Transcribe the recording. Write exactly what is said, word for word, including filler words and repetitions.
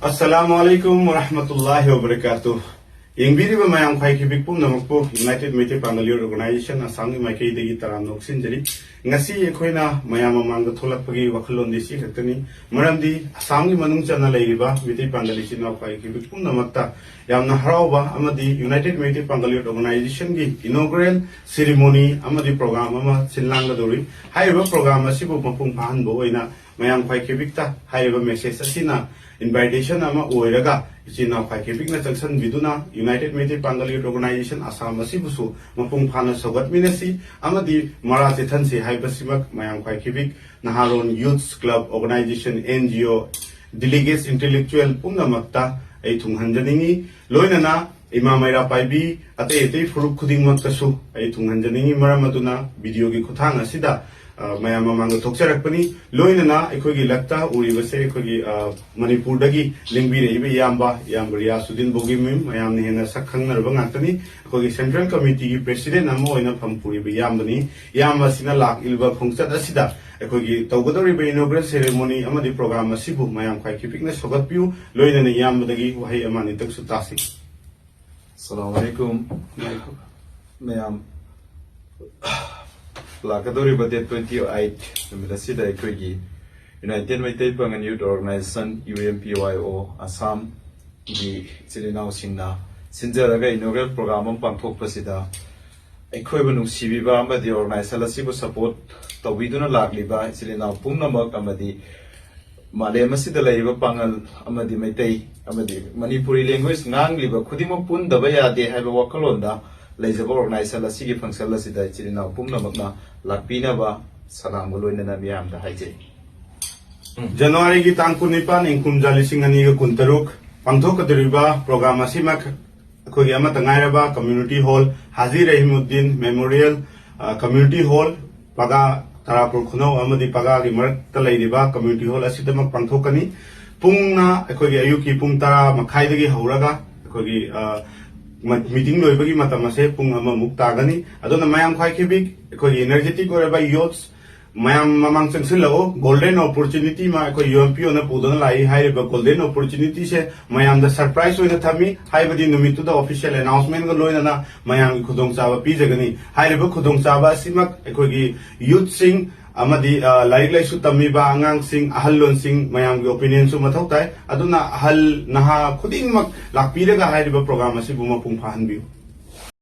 ꯑꯁꯂꯥꯃꯨ ꯑꯂꯥꯏꯀꯨꯝ ꯋꯔꯍꯃꯇꯨꯜꯂꯥꯍꯤ ꯋꯕꯔꯀꯥꯇꯨ꯫ ꯌꯦꯡꯕꯤꯔꯤꯕ ꯃꯌꯥꯝ ꯈ꯭ꯋꯥꯏꯈꯤꯕꯤꯛ ꯄꯨꯝꯅꯃꯛꯄꯨ United Meitei Pangal Youth Organization ꯑꯁꯥꯝꯒꯤ ꯃꯥꯏꯀꯩꯗꯒꯤ ꯇꯔꯥꯝꯅ ꯑꯣꯛꯁꯤꯟꯖꯔꯤ꯫ ꯉꯁꯤ ꯑꯩꯈꯣꯏꯅ ꯃꯌꯥꯝ ꯃꯃꯥꯡꯗ ꯊꯣꯛꯂꯛꯄꯒꯤ ꯋꯥꯈꯜꯂꯣꯟꯗꯤ ꯁꯤ ꯈꯛꯇꯅꯤ꯫ ꯃꯔꯝꯗꯤ ꯑꯁꯥꯝꯒꯤ ꯃꯅꯨꯡ ꯆꯟꯅ ꯂꯩꯔꯤꯕ ꯃꯤꯇꯩ ꯄꯥꯡꯒꯜ ꯏꯆꯤꯟ ꯏꯅꯥꯎ ꯈ꯭ꯋꯥꯏꯈꯤꯕꯤꯛ ꯄꯨꯝꯅꯃꯛꯇ ꯌꯥꯝꯅ ꯍꯔꯥꯎꯕ ꯑꯃꯗꯤ United Meitei Pangal Youth Organizationꯒꯤ inaugural ceremony ꯑꯃꯗꯤ program ꯑꯃ ꯁꯤꯟ ꯂꯥꯡꯒꯗꯧꯔꯤ꯫ ꯍꯥꯏꯔꯤꯕ program ꯑꯁꯤꯕꯨ ꯃꯄꯨꯡ ꯐꯥꯍꯟꯕ ꯑꯣꯏꯅ ꯃꯌꯥꯝ ꯈ꯭ꯋꯥꯏꯈꯤꯕꯤꯛꯇ ꯍꯥꯏꯔꯤꯕ message ꯑꯁꯤꯅ invitation ꯑꯃ ꯑꯣꯏꯔꯒ ꯏꯆꯤꯟ ꯏꯅꯥꯎ ꯈ꯭ꯋꯥꯏꯈꯤꯕꯤꯛꯅ ꯆꯪꯁꯤꯟꯕꯤꯗꯨꯅ United Meitei Pangal Youth Organization Assam ꯑꯁꯤꯕꯨꯁꯨ ꯃꯄꯨꯡ ꯐꯥꯅ ꯁꯧꯒꯠꯃꯤꯟꯅꯁꯤ ꯑꯃꯗꯤ ꯃꯔꯥ ꯆꯦꯠꯊꯟꯁꯤ ꯍꯥꯏꯕꯁꯤꯃꯛ ꯃꯌꯥꯝ ꯈ꯭ꯋꯥꯏꯈꯤꯕꯤꯛ ꯅꯍꯥꯔꯣꯟ Youth Club Organization, NGO, delegates, intellectual ꯄꯨꯝꯅꯃꯛꯇ ꯑꯩ ꯊꯨꯡꯍꯟꯖꯅꯤꯡꯏ꯫ ꯂꯣꯏꯅꯅ ꯏꯃꯥ ꯃꯩꯔꯥ ꯄꯥꯏꯕꯤ, ꯑꯇꯩ ꯑꯇꯩ ꯐꯨꯔꯨꯞ ꯈꯨꯗꯤꯡꯃꯛꯇꯁꯨ ꯑꯩ ꯊꯨꯡꯍꯟꯖꯅꯤꯡꯏ꯫ ꯃꯔꯝ ꯑꯗꯨꯅ videoꯒꯤ ꯈꯨꯠꯊꯥꯡ ꯑꯁꯤꯗ, ꯑ, ꯃꯌꯥꯝ ꯃꯃꯥꯡꯗ ꯊꯣꯛꯆꯔꯛꯄꯅꯤ꯫ ꯂꯣꯏꯅꯅ ꯑꯩꯈꯣꯏꯒꯤ ꯂꯛꯇ ꯎꯔꯤꯕꯁꯦ ꯑꯩꯈꯣꯏꯒꯤ, ꯑ, ꯃꯅꯤꯄꯨꯔꯗꯒꯤ ꯂꯦꯡꯕꯤꯔꯛꯏꯕ ꯏꯌꯥꯝꯕ, ꯏꯌꯥꯝꯕ ꯔꯤꯌꯥꯁꯨꯗꯤꯟ ꯕꯣꯒꯤꯃꯌꯨꯝ, ꯃꯌꯥꯝꯅ ꯍꯦꯟꯅ ꯁꯛ ꯈꯪꯅꯔꯕ ꯉꯥꯛꯇꯅꯤ꯫ ꯑꯩꯈꯣꯏꯒꯤ Central Committeeꯒꯤ President ꯑꯃ ꯑꯣꯏꯅ ꯐꯝ ꯄꯨꯔꯤꯕ ꯏꯌꯥꯝꯕꯅꯤ꯫ ꯏꯌꯥꯝꯕ ꯑꯁꯤꯅ ꯂꯥꯛꯂꯤꯕ ꯈꯣꯡꯆꯠ ꯑꯁꯤꯗ ꯑꯩꯈꯣꯏꯒꯤ ꯇꯧꯒꯗꯧꯔꯤꯕ inaugural ceremony ꯑꯃꯗꯤ program ꯑꯁꯤꯕꯨ ꯃꯌꯥꯝ ꯈ꯭ꯋꯥꯏꯈꯤꯕꯤꯛꯅ ꯁꯧꯒꯠꯄꯤꯌꯨ꯫ ꯂꯣꯏꯅꯅ ꯏꯌꯥꯝꯕꯗꯒꯤ ꯋꯥꯍꯩ ꯑꯃ ꯑꯅꯤꯇꯪꯁꯨ ꯇꯥꯁꯤ꯫ ꯑꯁꯂꯥꯃꯨ ꯑꯂꯥꯏꯀꯨꯝ꯫ ꯃꯌꯥꯝ, ꯂꯥꯛꯀꯗꯧꯔꯤꯕ date twenty eight ꯅꯨꯃꯤꯠ ꯑꯁꯤꯗ ꯑꯩꯈꯣꯏꯒꯤ United Meitei Pangal Youth Organization, UMPYO, ꯑꯁꯥꯝꯒꯤ ꯏꯆꯤꯜ ꯏꯅꯥꯎꯁꯤꯡꯅ ꯁꯤꯟꯖꯔꯒ inaugural program ꯑꯃ ꯄꯥꯡꯊꯣꯛꯄꯁꯤꯗ ꯑꯩꯈꯣꯏꯕꯨ ꯅꯨꯡꯁꯤꯕꯤꯕ ꯑꯃꯗꯤ organization ꯑꯁꯤꯕꯨ support ꯇꯧꯕꯤꯗꯨꯅ ꯂꯥꯛꯂꯤꯕ ꯏꯆꯤꯜ ꯏꯅꯥꯎ ꯄꯨꯝꯅꯃꯛ ꯑꯃꯗꯤ ꯃꯥꯂꯦꯝ ꯑꯁꯤꯗ ꯂꯩꯔꯤꯕ ꯄꯥꯉꯜ ꯑꯃꯗꯤ ꯃꯩꯇꯩ ꯑꯃꯗꯤ ꯃꯅꯤꯄꯨꯔꯤ language ꯉꯥꯡꯂꯤꯕ ꯈꯨꯗꯤꯡꯃꯛ ꯄꯨꯟꯗꯕ ꯌꯥꯗꯦ ꯍꯥꯏꯕ ꯋꯥꯈꯜꯂꯣꯟꯗ ꯂꯩꯖꯕ organization ꯑꯁꯤꯒꯤ function ꯑꯁꯤꯗ ꯏꯆꯤꯜ ꯏꯅꯥꯎ ꯄꯨꯝꯅꯃꯛꯅ ꯂꯥꯛꯄꯤꯅꯕ ꯁꯂꯥꯝꯒ ꯂꯣꯏꯅꯅ ꯃꯤꯌꯥꯝꯗ ꯍꯥꯏꯖꯩ꯫ ꯖꯅꯋꯥꯔꯤꯒꯤ ꯇꯥꯡ ꯀꯨꯟꯅꯤꯄꯥꯟ, ꯏꯪ ꯀꯨꯝꯖꯥ ꯂꯤꯁꯤꯡ ꯑꯅꯤꯒ ꯀꯨꯟꯇꯔꯨꯛ ꯄꯥꯡꯊꯣꯛꯀꯗꯧꯔꯤꯕ program ꯑꯁꯤꯃꯛ ꯑꯩꯈꯣꯏꯒꯤ ꯑꯃꯠꯇ ꯉꯥꯏꯔꯕ community hall, ꯍꯥꯖꯤ ꯔꯍꯤꯃꯨꯗꯤꯟ Memorial, ꯑ, Community Hall, ꯄꯒꯥ, ꯇꯔꯥꯄꯨꯔ ꯈꯨꯅꯧ ꯑꯃꯗꯤ ꯄꯒꯥꯒꯤ ꯃꯔꯛꯇ ꯂꯩꯔꯤꯕ community hall ꯑꯁꯤꯗꯃꯛ ꯄꯥꯡꯊꯣꯛꯀꯅꯤ꯫ ꯄꯨꯡꯅ ꯑꯩꯈꯣꯏꯒꯤ ꯑꯌꯨꯛꯀꯤ ꯄꯨꯡ ꯇꯔꯥ ꯃꯈꯥꯏꯗꯒꯤ ꯍꯧꯔꯒ ꯑꯩꯈꯣꯏꯒꯤ, ꯑ, ꯃ-, meeting ꯂꯣꯏꯕꯒꯤ ꯃꯇꯝ ꯑꯁꯦ ꯄꯨꯡ ꯑꯃꯃꯨꯛ ꯇꯥꯒꯅꯤ꯫ ꯑꯗꯨꯅ ꯃꯌꯥꯝ ꯈ꯭ꯋꯥꯏꯈꯤꯕꯤꯛ ꯑꯩꯈꯣꯏꯒꯤ energetic ꯑꯣꯏꯔꯕ youths, ꯃꯌꯥꯝ ꯃꯃꯥꯡ ꯆꯪꯁꯤꯜꯂꯛꯎ꯫ ꯒꯣꯜꯗꯦꯟ ꯑꯣꯄꯣꯔꯆꯨꯅꯤꯇꯤ ꯑꯃ ꯑꯩꯈꯣꯏ ꯌꯨ ꯑꯦꯝ ꯄꯤ ꯑꯣꯅ ꯄꯨꯗꯨꯅ ꯂꯥꯛꯏ꯫ ꯍꯥꯏꯔꯤꯕ ꯒꯣꯜꯗꯦꯟ ꯑꯣꯄꯣꯔꯆꯨꯅꯤꯇꯤꯁꯦ ꯃꯌꯥꯝꯗ ꯁꯔꯄ꯭ꯔꯥꯏꯖ ꯑꯣꯏꯅ ꯊꯝꯃꯤ꯫ ꯍꯥꯏꯕꯗꯤ ꯅꯨꯃꯤꯠꯇꯨꯗ ꯑꯣꯐꯤꯁꯤꯌꯦꯜ ꯑꯦꯅꯥꯎꯟꯁꯃꯦꯟꯒ ꯂꯣꯏꯅꯅ ꯃꯌꯥꯝꯒꯤ ꯈꯨꯗꯣꯡꯆꯥꯕ ꯄꯤꯖꯒꯅꯤ꯫ ꯍꯥꯏꯔꯤꯕ ꯈꯨꯗꯣꯡꯆꯥꯕ ꯑꯁꯤꯃꯛ ꯑꯩꯈꯣꯏꯒꯤ ꯌꯨꯠꯁꯤꯡ ꯑꯃꯗꯤ, ꯑ, ꯂꯥꯏꯔꯤꯛ ꯂꯥꯏꯁꯨ ꯇꯝꯃꯤꯕ ꯑꯉꯥꯡꯁꯤꯡ, ꯑꯍꯜ ꯂꯣꯟꯁꯤꯡ, ꯃꯌꯥꯝꯒꯤ ꯑꯣꯄꯤꯅꯤꯌꯟꯁꯨ ꯃꯊꯧ ꯇꯥꯏ꯫ ꯑꯗꯨꯅ ꯑꯍꯜ ꯅꯍꯥ ꯈꯨꯗꯤꯡꯃꯛ ꯂꯥꯛꯄꯤꯔꯒ ꯍꯥꯏꯔꯤꯕ ꯄ꯭ꯔꯣꯒ꯭ꯔꯥꯝ ꯑꯁꯤꯕꯨ ꯃꯄꯨꯡ ꯐꯥꯍꯟꯕꯤꯌꯨ꯫